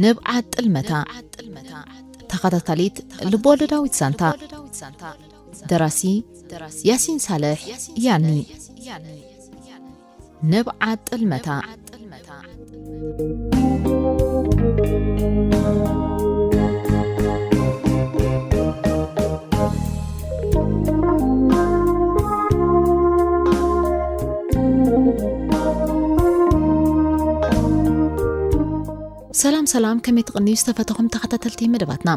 ንብዓት ጥልመታ፣ ተኸታታሊት ልብወለዳዊት ዛንታ። ደራሲ ያሲን ሳልሕ ያኒ። ንብዓት ጥልመታ። ሰላም ሰላም፣ ከመይ ትቕንዩ ዝተፈተኹም ተኸታተልቲ መደባትና?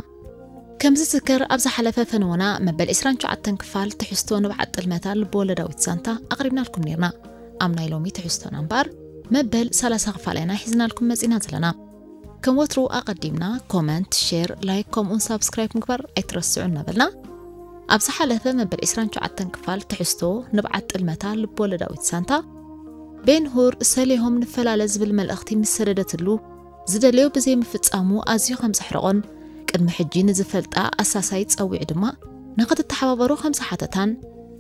ከም ዝዝከር ኣብ ዝሓለፈ ፈነወና መበል ዕስራን ትሽዓተን ክፋል ትሕዝቶ ንብዓት ጥልመታ ልብወለዳዊት ዛንታ ኣቕሪብናልኩም ነይርና። ኣብ ናይ ሎሚ ትሕዝቶና እምበኣር መበል ሰላሳ ክፋል ኢና ሒዝናልኩም መጺና ዘለና። ከም ወትሩ ኣቐዲምና ኮመንት፣ ሼር፣ ላይክ ከምኡውን ሳብስክራይብ ምግባር ኣይትረስዑ እናበልና፣ ኣብ ዝሓለፈ መበል ዕስራን ትሽዓተን ክፋል ትሕዝቶ ንብዓት ጥልመታ ልብወለዳዊት ዛንታ ቤንሁር ሰሊሆም ንፈላለ ዝብል መልእኽቲ ምስ ሰደደትሉ ዝደልዮ ብዘይምፍጻሙ ኣዝዩ ከም ዘሕረቖን ቅድሚ ሕጂ ንዝፈልጣ ኣሳሳይ ጸዊዑ ድማ ንኽትተሓባበሮ ከም ዝሓተታን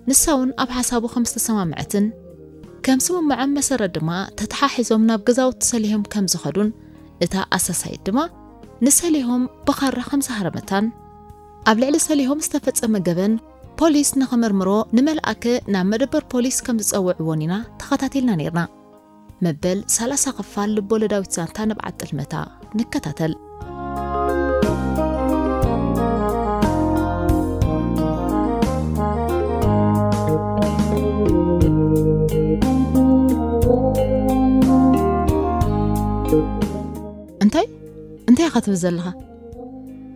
ንሳ እውን ኣብ ሓሳቡ ከም ዝተሰማምዐትን ከም ስምምዖም መሰረት ድማ ተተሓሒዞም ናብ ገዛውቲ ሰሊሆም ከም ዝኸዱን እታ ኣሳሳይት ድማ ንሰሊሆም ብኻራ ከም ዝሃረመታን ኣብ ልዕሊ ሰሊሆም ዝተፈጸመ ገበን ፖሊስ ንኽምርምሮ ንመልኣከ ናብ መደበር ፖሊስ ከም ዝጸውዕዎን ኢና ተኸታቲልና ነይርና። መበል ሰላሳ ክፋል ልቦለዳዊት ዛንታ ንብዓት ጥልመታ ንከታተል። እንታይ እንታይ ኢኻ ትብል ዘለኻ?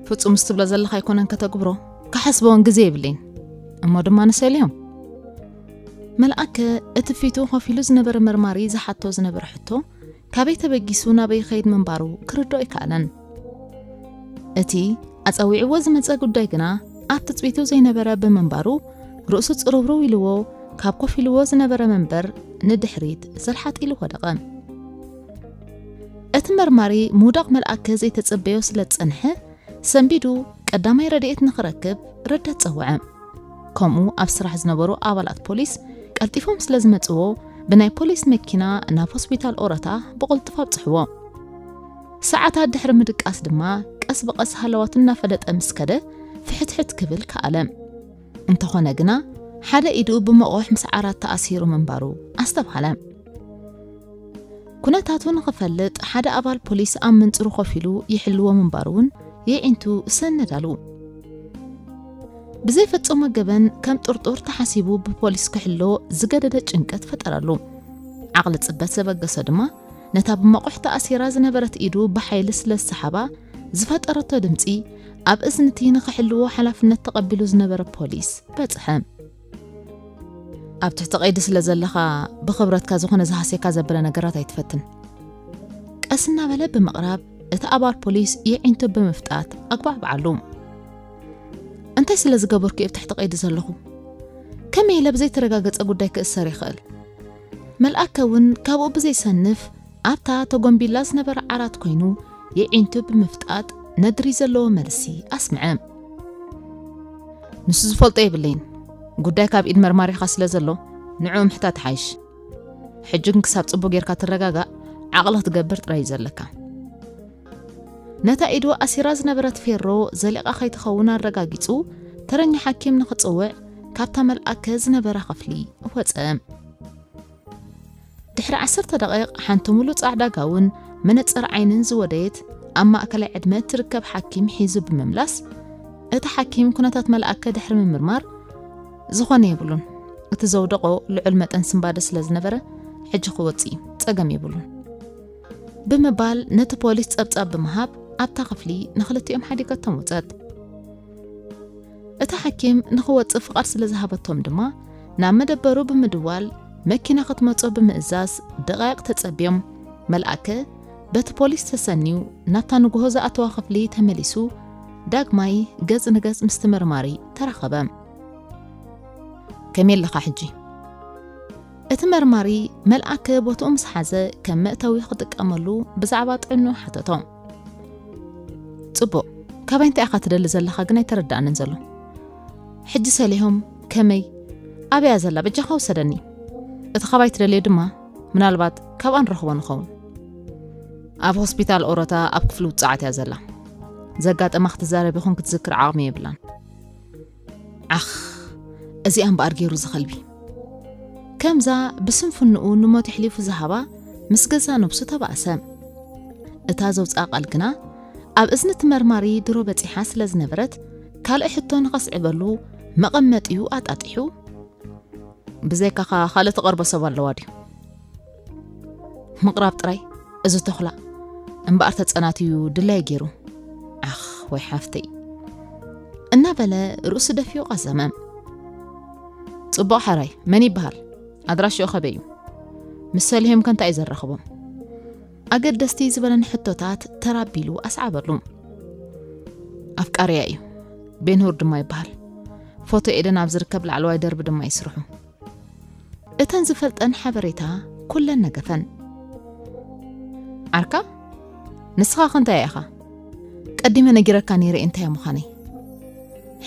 ፍጹም ምስ ትብሎ ዘለኻ ኣይኮነን ከተግብሮ። ክሓስቦን ግዜ የብለይን። እሞ ድማ ንሰልዮም። መልኣከ እቲ ፊቱ ኮፍ ኢሉ ዝነበረ መርማሪ ዝሓቶ ዝነበረ ሕቶ ካበይ ተበጊሱ ናበይ ይኸይድ ምንባሩ ክርድኦ ኣይከኣለን። እቲ ኣጸዊዕዎ ዝመጸ ጉዳይ ግና ኣብ ትጽቢቱ ዘይነበረ ብምንባሩ ርእሱ ጽርውርው ኢልዎ ካብ ኮፍ ኢልዎ ዝነበረ መንበር ንድሕሪት ዘልሓጥ ኢሉ ወደቐ። እቲ መርማሪ ምውዳቕ መልኣከ ዘይተጸበዮ ስለ ዝጸንሐ ሰንቢዱ ቀዳማይ ረድኤት ንኽረክብ ረዳት ጸውዐ። ከምኡ ኣብ ስራሕ ዝነበሩ ኣባላት ፖሊስ ቀልጢፎም ስለ ዝመጽዎ ብናይ ፖሊስ መኪና ናብ ሆስፒታል ኦረታ ብቕልጡፍ ኣብጽሕዎ። ሰዓታት ድሕሪ ምድቃስ ድማ ቀስ ብቐስ ሃለዋቱ እናፈለጠ ምስ ከደ ፍሕትሕት ክብል ከኣለ። እንተኾነ ግና ሓደ ኢዱ ብመቑሕ ምስ ዓራት ተኣሲሩ ምንባሩ ኣስተብሃለ። ኩነታቱ ንኽፈልጥ ሓደ ኣባል ፖሊስ ኣብ መንጽሩ ኮፍ ኢሉ ይሕልዎ ምንባሩ እውን የዒንቱ ሰነዳሉ። ብዘይፈጸሞ ገበን ከም ጥርጡር ተሓሲቡ ብፖሊስ ክሕሎ ዝገደደ ጭንቀት ፈጠረሉ። ዓቕሊ ጽበት ዘበገሶ ድማ ነታ ብመቑሕ ተኣሲራ ዝነበረት ኢዱ ብሓይሊ ስለ ዝሰሓባ ዝፈጠረቶ ድምጺ ኣብ እዝንቲ ንኽሕልዎ ሓላፍነት ተቐቢሉ ዝነበረ ፖሊስ በጽሐ። ኣብ ትሕቲ ቀይዲ ስለ ዘለኻ ብኽብረትካ ዝኾነ ዝሃስየካ ዘበለ ነገራት ኣይትፈትን። ቀስ እናበለ ብምቕራብ እቲ ኣባል ፖሊስ የዒንቱ ብምፍጣት ኣግባዕባዓሉ። እንታይ ስለ ዝገበርኩ እየ ኣብ ትሕቲ ቀይዲ ዘለኹ? ከመይ ኢለ ብዘይተረጋገጸ ጉዳይ ክእሰር ይኽእል? መልኣከ እውን ካብኡ ብዘይሰንፍ ኣብታ ተጎንቢላ ዝነበረ ዓራት ኮይኑ የዒንቱ ብምፍጣጥ ነድሪ ዘለዎ መልሲ ኣስምዐ። ንሱ ዝፈልጦ የብለይን። ጉዳይ ካብ ኢድ መርማሪኻ ስለ ዘሎ ንዕኡ ምሕታት ይሓይሽ። ሕጂ ግን ክሳብ ጽቡቕ ጌርካ ትረጋጋእ ዓቕሊ ክትገብር ጥራይ እዩ ዘለካ። ነታ ኢዱ ኣሲራ ዝነበረት ፌሮ ዘሊቓ ከይትኸውን ኣረጋጊጹ ተረኛ ሓኪም ንኽጽውዕ ካብታ መልኣከ ዝነበራ ክፍሊ ወጸ። ድሕሪ ዓሰርተ ደቂቕ ሓንቲ ሙሉ ጻዕዳ ጋውን መነጽር ዓይንን ዝወደየት ኣብ ማእከላይ ዕድመ ትርከብ ሓኪም ሒዙ ብምምላስ እቲ ሓኪም ኩነታት መልኣከ ድሕሪ ምምርማር ዝኾነ የብሉን። እቲ ዘውደቖ ልዑል መጠን ስንባደ ስለ ዝነበረ ሕጂ ክወጽእ እዩ፣ ጸገም የብሉን ብምባል ነቲ ፖሊስ ጸብጻብ ብምሃብ ኣብታ ክፍሊ ንኽልቲኦም ሓዲጋቶም ወጸት። እታ ሓኪም ንኽወጽእ ፍቓድ ስለ ዝሃበቶም ድማ ናብ መደበሩ ብምድዋል መኪና ክትመጾ ብምእዛዝ ደቓይቕ ተጸብዮም። መልኣከ በቲ ፖሊስ ተሰንዩ ናብታ ንግሆ ዝኣተዋ ክፍሊ ተመሊሱ ዳግማይ ገጽ ንገጽ ምስቲ መርማሪ ተራኸበ። ከመይ ኣለኻ ሕጂ? እቲ መርማሪ መልኣከ ቦትኡ ምስ ሓዘ ከም መእተዊ ክጥቀመሉ ብዛዕባ ጥዕንኡ ሓተቶ። ጽቡቕ፣ ካባይ እንታይ ኢኻ ትደሊ ዘለኻ ግን ኣይተረዳእንን ዘሎ። ሕጂ ሰሊሆም ከመይ ኣበያ ዘላ በጃኻ ውሰደኒ። እቲ ካባይ ትደልዮ ድማ ምናልባት ካብኣ ንረኽቦ ንኸውን። ኣብ ሆስፒታል ኦሮታ ኣብ ክፍሊ ውጽዓት እያ ዘላ። ዘጋጠማ ክትዛረብ ይኹን ክትዝክር ዓቕሚ የብላን። ዓኽ፣ እዚኣ እምበኣር ገይሩ ዝኸልቢ። ከምዛ ብስንፍንኡ ንሞት የሕሊፉ ዝሃባ ምስ ገዛ ነብሱ ተባእሰ። እታ ዘውፅኣ ቃል ግና ኣብ እዝኒ እቲ መርማሪ ድሮ በፂሓ ስለ ዝነበረት፣ ካልእ ሕቶ ንኸስዕበሉ መቐመጢኡ ኣጣጢሑ፣ "ብዘይካኻ ካልእ ትቐርቦ ሰብ ኣለዋ ድዩ?" ምቕራብ ጥራይ፣ እዚ ተኹላ እምበኣር ተጸናትዩ ድላይ ገይሩ። "ዓኽ፣ ወይ ሓፍተይ!" እናበለ ርእሱ ደፊኡ ቀዘመ። "ጽቡቕ ሓራይ፣ መን ይበሃል? ኣድራሽኡ ከበይ እዩ? ምስ ሰሊሆም ከ እንታይ እዩ ዘራኽቦም?" ኣገደስቲ ዝበለን ሕቶታት ተራቢሉ ኣስዓበሉ። "ኣፍቃሪያ እዩ። ቤንሁር ድማ ይበሃል። ፎቶ ኤደን ኣብ ዝርከብ ላዕለዋይ ደርቢ ድማ ይስርሑ።" እተን ዝፈልጠን ሓበሬታ ኩለን ነገፈን። "ዓርካ? ንስኻ ከ እንታይ ኢኻ? ቀዲመ ነጊረካ ነይረ እንታይ ምዃነይ?"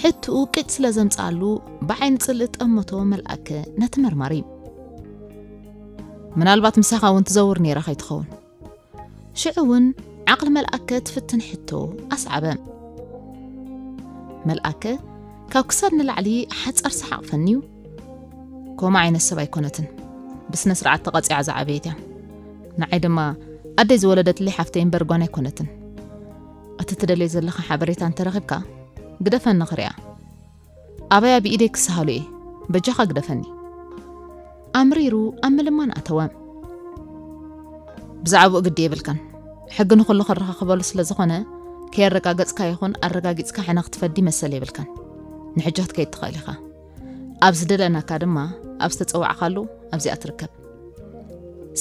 ሕትኡ ቂጥ ስለ ዘምጽኣሉ ብዓይኒ ጽልኢ ጠመቶ መልኣከ ነቲ መርማሪ። "ምናልባት ምሳኻ እውን ትዘውር ነይራ ከይትኸውን?" ሽዑ እውን ዓቕሊ መልኣከ ትፍትን ሕቶ ኣስዓበ። መልኣከ ካብ ክሳድ ንላዕሊ ሓጻር ሰሓቕ ፈንዩ፣ "ከምኡ ዓይነት ሰብ ኣይኮነትን። ብስነ ስርዓት ተቐጺዓ ዝዓበየት እያ። ንዓይ ድማ ኣደይ ዝወለደትለይ ሓፍተይ እምበር ጓና ኣይኮነትን። እቲ ትደልዮ ዘለኻ ሓበሬታ እንተረኺብካ፣ ግደፈኒ ክሪኣ። ኣበያ ብኢደይ ክስሃሎ እየ። በጃኻ ግደፈኒ።" ኣምሪሩ ኣብ ምልማን ኣተወ። "ብዛዕባኡ ግዲ የብልካን። ሕጊ ንኹሉ ከረኻኽበሉ ስለ ዝኾነ፣ ከየረጋገጽካ ይኹን ኣረጋጊጽካ ሕነ ክትፈዲ መሰል የብልካን። ንሕጂ ክትከይድ ትኽእል ኢኻ። ኣብ ዝደለናካ ድማ ኣብ ዝተጸዋዕካሉ ኣብዚኣ ትርከብ።"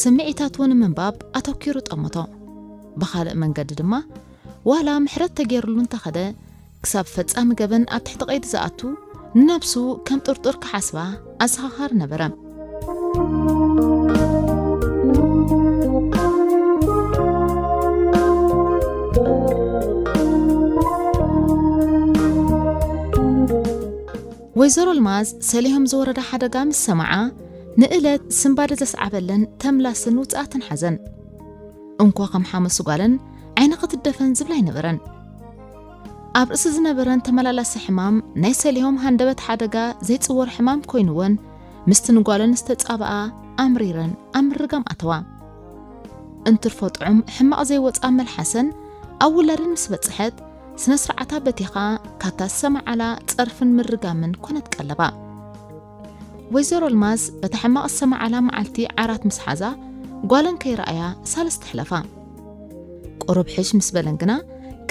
ስምዒታቱ ንምንባብ ኣተኪሩ ጠመቶ። ብኻልእ መንገዲ ድማ፣ ዋላ ምሕረት ተገይሩሉ እንተኸደ፣ ክሳብ ፈጻሚ ገበን ኣብ ትሕቲ ቀይዲ ዝኣቱ፣ ንነብሱ ከም ጥርጡር ክሓስባ ኣዘኻኻሪ ነበረ። ወይዘሮ ኣልማዝ ሰሊሆም ዝወረዳ ሓደጋ ምስ ሰማዓ፣ ንእለት ስንባደ ዘስዓበለን ተምላስን ውጽኣትን ሓዘን። እንኮ ከም ሓመሱ ጓለን ዓይኒ ክትደፈን ዝብላ ኣይነበረን። ኣብ ርእሲ ዝነበረን ተመላላሲ ሕማም ናይ ሰሊሆም ሃንደበት ሓደጋ ዘይጽወር ሕማም ኮይንወን፣ ምስቲ ንጓለን ዝተጻብኣ ኣምሪረን ኣብ ምርጋም ኣተዋ። እንትርፎ ጥዑም ሕማቕ ዘይወጻ መልሓሰን ኣብ ውላደን ምስ በጽሐት፣ ስነ ስርዓታ በቲኻ ካብታ ዝሰማዓላ ጸርፍን ምርጋምን ኮነት ቀለባ። ወይዘሮ ኣልማዝ በታ ሕማቕ ዝሰማዓላ መዓልቲ ዓራት ምስ ሓዛ፣ ጓለን ከይረኣያ ሳልስቲ ሕለፋ። ቁሩብ ሕሽ ምስ በለን ግና፣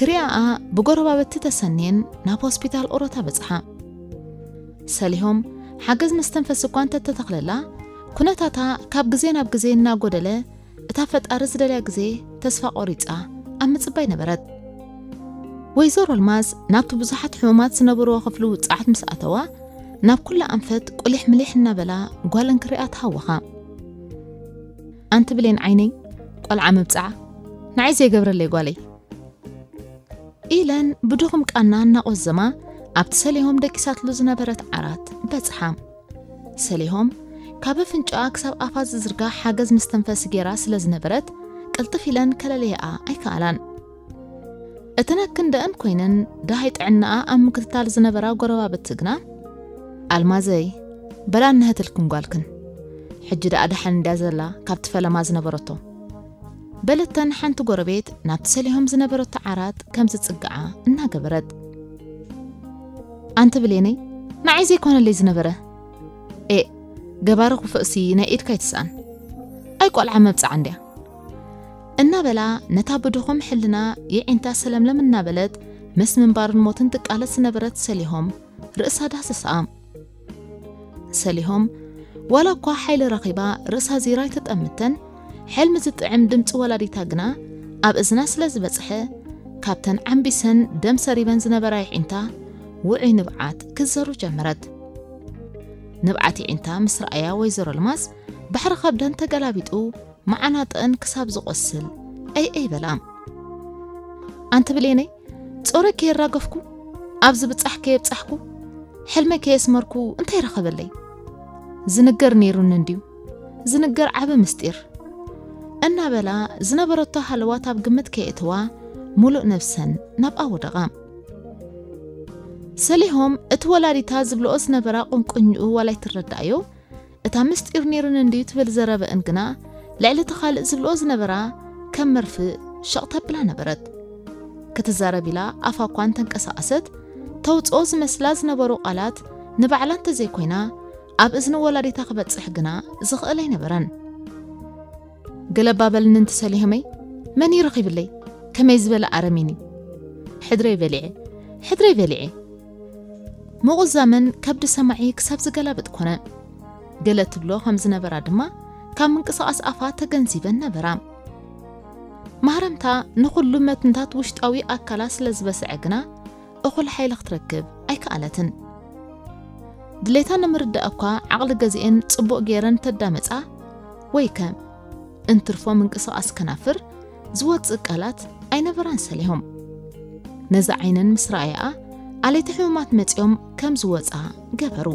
ክሪኣኣ ብጎረባብቲ ተሰንየን ናብ ሆስፒታል ኦሮታ በጽሓ። ሰሊሆም ሓገዝ መስተንፈሲ እኳ እንተተተኽለላ፣ ኩነታታ ካብ ግዜ ናብ ግዜ እናጎደለ፣ እታ ፈጣሪ ዝደልያ ግዜ ተስፋ ቆሪጻ ኣብ ምጽባይ ነበረት። ወይዘሮ ኣልማዝ ናብቲ ብዙሓት ሕሙማት ዝነበርዎ ክፍሊ ውጽዓት ምስ ኣተዋ፣ ናብ ኩላ ኣንፈት ቁሊሕ ምሊሕ እናበላ ጓለን ክሪኣ ተሃወኻ። "ኣንቲ ብሌን ዓይነይ፣ ቆልዓ ምብጻዓ ንዓይ ዘይገብረለይ ጓለይ?" ኢለን ብድኹም ቃና እናቖዘማ ኣብቲ ሰሊሆም ደቂሳትሉ ዝነበረት ዓራት በጽሓ። ሰሊሆም ካብ ኣፍንጫኣ ክሳብ ኣፋ ዝዝርጋሕ ሓገዝ መስተንፈሲ ጌራ ስለ ዝነበረት፣ ቅልጥፍ ኢለን ከለለያኣ ኣይከኣላን። እተን ኣክንደኣን ኮይነን ደሃይ ጥዕናኣ ኣብ ምክትታል ዝነበራ ጎረባብቲ ግና፣ "ኣልማዘይ፣ በላ እንሀትልክን ጓልክን። ሕጂ ደኣ ደሓን እንድያ ዘላ ካብቲ ፈለማ ዝነበረቶ?" በለተን ሓንቲ ጎረቤት ናብቲ ሰሊሆም ዝነበረቶ ዓራት ከም ዝጽግዓ እናገበረት። "ኣንቲ ብሌነይ፣ ንዓይ ዘይኮነለይ ዝነበረ?" "ኤእ፣ ገባሪ ክፉእሲ ናይ ኢድካ ኣይትስኣን። ኣይ ቆልዓ መብጽዓ እንድያ?" እናበላ ነታ ብድኹም ሕልና የዒንታ ሰለምለም እናበለት ምስ ምንባርን ሞትን ትቃለስ ዝነበረት ሰሊሆም ርእሳ ዳህሰስኣ። ሰሊሆም ዋላ እኳ ሓይሊ ረኺባ ርእሳ ዚራ ኣይተጠምተን፣ ሕልሚ ዝጥዕም ድምፂ ወላዲታ ግና ኣብ እዝና ስለ ዝበጽሐ፣ ካብተን ዓምቢሰን ደም ሰሪበን ዝነበራ የዒንታ ውዑይ ንብዓት ክዘሩ ጀመረት። ንብዓት የዒንታ ምስ ረኣያ ወይዘሮ ኣልማዝ ባሕሪ ከብደን ተገላቢጡ መዓናጥአን ክሳብ ዝቖስል ኣይ ኣይ በላ። "ኣንቲ ብሌነይ፣ ጾረይ ከየራገፍኩ፣ ኣብ ዝብጻሕ ከየብጻሕኩ፣ ሕልመይ ከየስመርኩ እንታይ ረኸበለይ? ዝንገር ነይሩኒ እንድዩ፣ ዝንገር ዓቢ ምስጢር። እናበላ ዝነበረቶ ሃለዋት ኣብ ግምት ከየእትዋ፣ ሙሉእ ነብሰን ናብኣ ወደቓ። ሰሊሆም እቲ ወላዲታ ዝብልኦ ዝነበራ ቁንቁኝኡ ዋላ ኣይትረዳእዮ፣ እታ ምስጢር ነይሩን እንድዩ ትብል ዘረበእን ግና፣ ልዕሊ እቲ ካልእ ዝብልኦ ዝነበራ ከም መርፍእ ሸቕ ተብላ ነበረት። ክትዛረብ ኢላ ኣፋ እኳ እንተንቀሳቐሰት፣ ተውፅኦ ዝመስላ ዝነበሩ ቃላት ንባዕላ እንተዘይኮይና፣ ኣብ እዝኒ ወላዲታ ክበጽሕ ግና ዝኽእል ኣይነበረን። ገለባ በልኒ እንተ ሰሊሆመይ፣ መን ይረኺብለይ? ከመይ ዝበለ ኣረሜን እዩ? ሕድረይ በሊዐ፣ ሕድረይ በሊዐ። ምቑዛመን ከብዲ ሰማዒ ክሳብ ዝገላብጥ ኮነ። ገለ ትብሎ ከም ዝነበራ ድማ ካብ ምንቅስቓስ ኣፋ ተገንዚበን ነበራ። ማህረምታ ንኹሉ መትንታት ውሽጣዊ ኣካላ ስለ ዝበስዐ ግና እኹል ሓይሊ ክትረክብ ኣይከኣለትን። ድሌታ ንምርዳእ እኳ ዓቕሊ ገዚኤን ጽቡቕ ገይረን ተዳመጻ፣ ወይከ እንትርፎ ምንቅስቓስ ከናፍር ዝወጽእ ቃላት ኣይነበራን ሰሊሆም። ነዚ ዓይነን ምስ ረኣያኣ፣ ኣለይቲ ሕሙማት መጺኦም ከም ዝወጻ ገበሩ።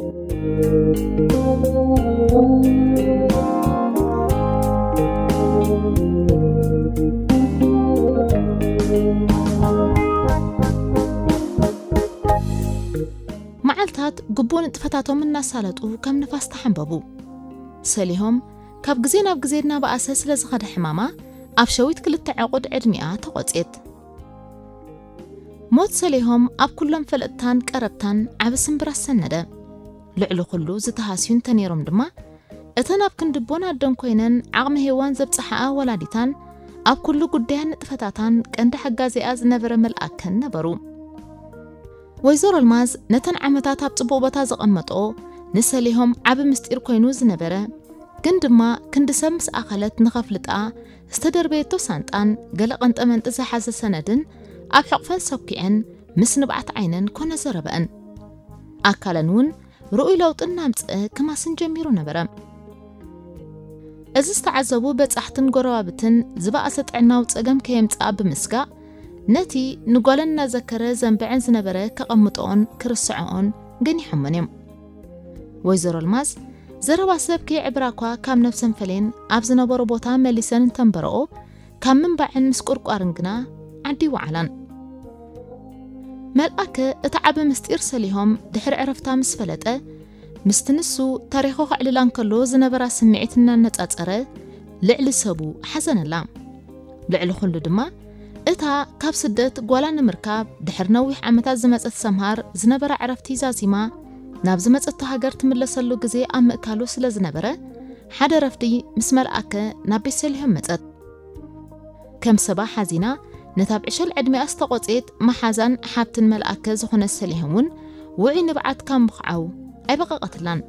መዓልታት ግቡእ ንጥፈታቶም እናሳለጡ ከም ንፋስ ተሓንበቡ። ሰሊሆም ካብ ግዜ ናብ ግዜ እናበኣሰ ስለ ዝኸደ ሕማማ፣ ኣብ ሸዊት ክልተ ዕቑድ ዕድሚኣ ተቖጽየት። ሞት ሰሊሆም ኣብ ኩሎም ፈለጥታን ቀረብታን ዓቢ ስምብር ኣሰነደ። ልዕሊ ኩሉ ዝተሃስዩ እንተነይሮም ድማ፣ እተን ኣብ ክንዲ ቦን ኣደን ኮይነን ዓቕሚ ሄዋን ዘብጽሓኣ ወላዲታን ኣብ ኩሉ ጉዳያን ንጥፈታታን ቀንዲ ሓጋዚኣ ዝነበረ መልኣከን ነበሩ። ወይዘሮ ኣልማዝ ነተን ዓመታት ኣብ ጽቡቕ ቦታ ዘቐመጦ ንሰሊሆም ዓቢ ምስጢር ኮይኑ ዝነበረ፣ ግን ድማ ክንዲ ሰብ ምስ ኣኸለት ንኸፍልጣ ዝተደርበየቶ ሳንጣን ገለ ቀንጠመንጢ ዝሓዘ ሰነድን ኣብ ሕቕፈን ሰኪዐን ምስ ንብዓት ዓይነን ኮነ ዘረበአን። ኣካለን እውን ርኡይ ለውጢ እናምጽአ ክማስን ጀሚሩ ነበረ። እዚ ዝተዓዘቡ በጻሕትን ጎረባብትን ዝበኣሰ ጥዕናዊ ጸገም ከየምጽኣ ብምስጋእ፣ ነቲ ንጓለን እናዘከረ ዘንብዐን ዝነበረ ከቐምጥኦን ክርስዕኦን ገኒሖምን እዮም። ወይዘሮ ኣልማዝ ዘረባ ሰብ ከየዕብራ እኳ ካብ ነብሰን ፈሌን ኣብ ዝነበሮ ቦታ መሊሰን እንተንበረኦ፣ ካብ ምንባዕን ምስ ቁርቋርን ግና ዓዲ ይወዓላን። መልኣከ እቲ ዓቢ ምስጢር ሰሊሆም ድሕሪ ዕረፍታ ምስ ፈለጠ፣ ምስቲ ንሱ ታሪኹ ከዕልላ እንከሎ ዝነበራ ስምዒት እናነጻጸረ፣ ልዕሊ ሰቡ ሓዘነላ። ልዕሊ ኩሉ ድማ፣ እታ ካብ ስደት ጓላ ንምርካብ ድሕሪ ነዊሕ ዓመታት ዝመጸት ሰምሃር ዝነበራ ዕረፍቲ ዛዚማ፣ ናብ ዝመጸቶ ሃገር ትምለሰሉ ግዜ ኣብ ምእካሉ ስለ ዝነበረ፣ ሓደ ረፍዲ ምስ መልኣከ ናብ ቤት ሰሊሆም መጸት። ከም ሰባ ሓዚና፣ ነታ ኣብ ዕሸል ዕድሚኣ ዝተቖጽየት መሓዛን ሓብትን መልኣከ ዝኾነት ሰሊሆም እውን ውዑይ ንብዓት ካብ ምኽዓው ኣይበቐቐትላን።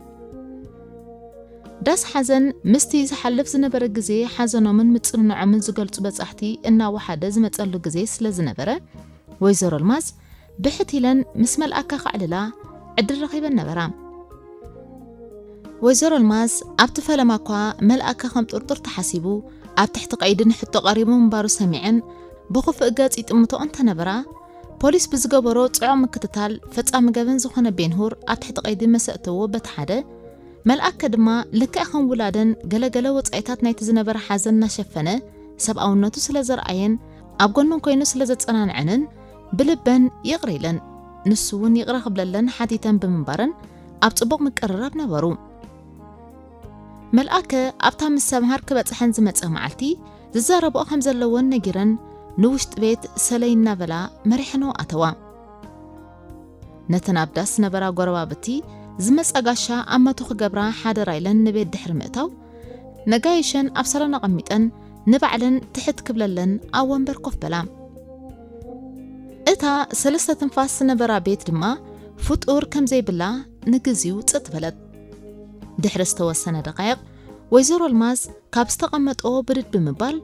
ዳስ ሓዘን ምስቲ ዝሓልፍ ዝነበረ ግዜ ሓዘኖምን ምጽንንዖምን ዝገልጹ በጻሕቲ እናወሓደ ዝመጸሉ ግዜ ስለ ዝነበረ፣ ወይዘሮ ኣልማዝ ብሕት ኢለን ምስ መልኣከ ከዕልላ ዕድል ረኺበን ነበራ። ወይዘሮ ኣልማዝ ኣብቲ ፈለማ እኳ መልኣከ ከም ጥርጡር ተሓሲቡ ኣብ ትሕቲ ቀይዲ ንሕቶ ቀሪቡ ምንባሩ ሰሚዐን ብኽፉእ ገጽ ይጥምቶ እንተነበራ፣ ፖሊስ ብዝገበሮ ጽዑቕ ምክትታል ፈጻሚ ገበን ዝኾነ ቤንሁር ኣብ ትሕቲ ቀይዲ መሰእተዎ በቲ ሓደ፣ መልኣከ ድማ ልክዕ ከም ውላደን ገለገለ ወጻኢታት ናይቲ ዝነበረ ሓዘን እናሸፈነ ሰብኣውነቱ ስለ ዘርኣየን ኣብ ጎነን ኮይኑ ስለ ዘጸናንዐንን ብልበን ይቕረ ኢለን፣ ንሱ እውን ይቕረ ክብለለን ሓቲተን ብምንባረን ኣብ ጽቡቕ ምቅርራብ ነበሩ። መልኣከ ኣብታ ምስ ሰምሃር ክበጽሐን ዝመጸ መዓልቲ ዝዛረብኦ ከም ዘለወን ነጊረን ንውሽጢ ቤት ሰለይ እናበላ መሪሐንኦ ኣተዋ። ነተን ኣብ ዳስ ዝነበራ ጎረባብቲ ዝመጻ ጋሻ ኣመቱ ክገብራ ሓደራ ኢለን ንቤት ድሕሪ ምእታው፣ ነጋይሸን ኣብ ሳሎን ኣቐሚጠን ንባዕለን ትሕት ክብለለን ኣብ ወንበር ኮፍ በላ። እታ ሰለስተ ትንፋስ ዝነበራ ቤት ድማ ፍጡር ከም ዘይብላ ንግዚኡ ጽጥ በለት። ድሕሪ ዝተወሰነ ደቓይቕ ወይዘሮ ኣልማዝ ካብ ዝተቐመጠኦ ብድድ ብምባል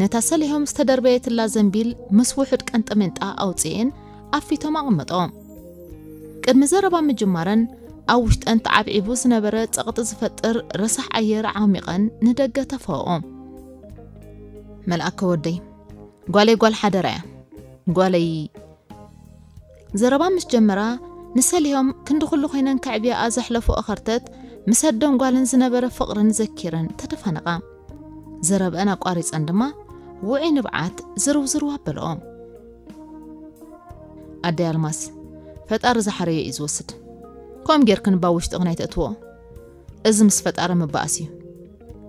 ነታ ሰሊሆም ዝተደርበየትላ ዘንቢል ምስ ውሑድ ቀንጠመንጣ ኣውጽኤን ኣብ ፊቶም ኣቐመጠኦ። ቅድሚ ዘረባ ምጅማረን ኣብ ውሽጠን ተዓብዒቡ ዝነበረ ጸቕጢ ዝፈጥር ረሳሕ ኣየር ዓሚቐን ንደገ ተፈኦ። መልኣከ ወደይ፣ ጓለይ ጓል ሓደራ እያ። ጓለይ ዘረባ ምስ ጀመራ፣ ንሰሊሆም ክንዲ ኩሉ ኮይነን ከዕብያኣ ዘሕለፎ እኸርተት ምስ ኣደን ጓልን ዝነበረ ፍቕርን ዘኪረን ተደፋነቓ። ዘረበአን ኣቋሪጸን ድማ ውዑይ ንብዓት ዝርውዝርው ኣበልኦ። ኣደይ ኣልማስ፣ ፈጣሪ ዝሓረዮ እዩ ዝወስድ። ከምኡ ጌርክን እባ ውሽጥኽን ኣይተእትዎ። እዚ ምስ ፈጣሪ ምባኣስ እዩ።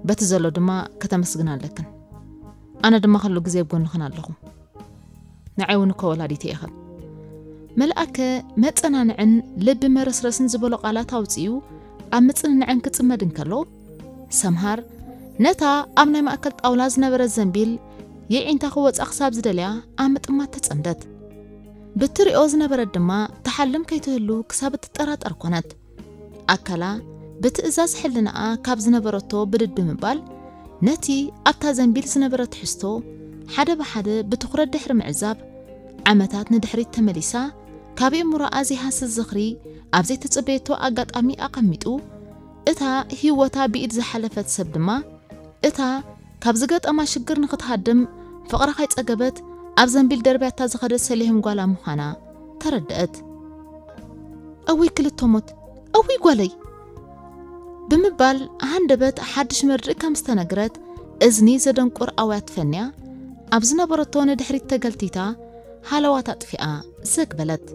በቲ ዘሎ ድማ ከተመስግና ኣለክን። ኣነ ድማ ኩሉ ግዜ ኣብ ጎንኽን ኣለኹ። ንዓይ እውን እኮ ወላዲተይ ኢኽን። መልኣከ መጸናንዕን ልቢ መረስረስን ዝበሎ ቃላት ኣውጺኡ ኣብ ምጽንናዐን ክጽመድ እንከሎ፣ ሰምሃር ነታ ኣብ ናይ ማእከል ጣውላ ዝነበረት ዘንቢል የዒንታ ክወጻ ክሳብ ዝደልያ ኣብ ምጥማት ተጸምደት። ብትሪኦ ዝነበረት ድማ ትሓልም ከይትህሉ ክሳብ እትጠራጠር ኮነት። ኣካላ ብትእዛዝ ሕልናኣ ካብ ዝነበረቶ ብድድ ብምባል ነቲ ኣብታ ዘንቢል ዝነበረ ትሕዝቶ ሓደ ብሓደ ብትኹረት ድሕሪ ምዕዛብ፣ ዓመታት ንድሕሪት ተመሊሳ፣ ካብ ኣእምሮኣ ዘይሃስስ ዝኽሪ ኣብ ዘይተጸበየቶ ኣጋጣሚ ኣቐሚጡ፣ እታ ህይወታ ብኢድ ዝሓለፈት ሰብ ድማ እታ ካብ ዝገጠማ ሽግር ንኽትሃድም ፍቕራ ከይጸገበት ኣብ ዘንቢል ደርብያታ ዝኸደት ሰሊሆም ጓላ ምዃና ተረድአት። እውይ ክልተ ሞት፣ እውይ ጓለይ ብምባል ሃንደበት ሓድሽ መርድእ ከም ዝተነግረት እዝኒ ዘደንቁር ኣውያት ፈንያ ኣብ ዝነበረቶ ንድሕሪት ተገልቲታ ሃለዋት ኣጥፊኣ ዘግ በለት።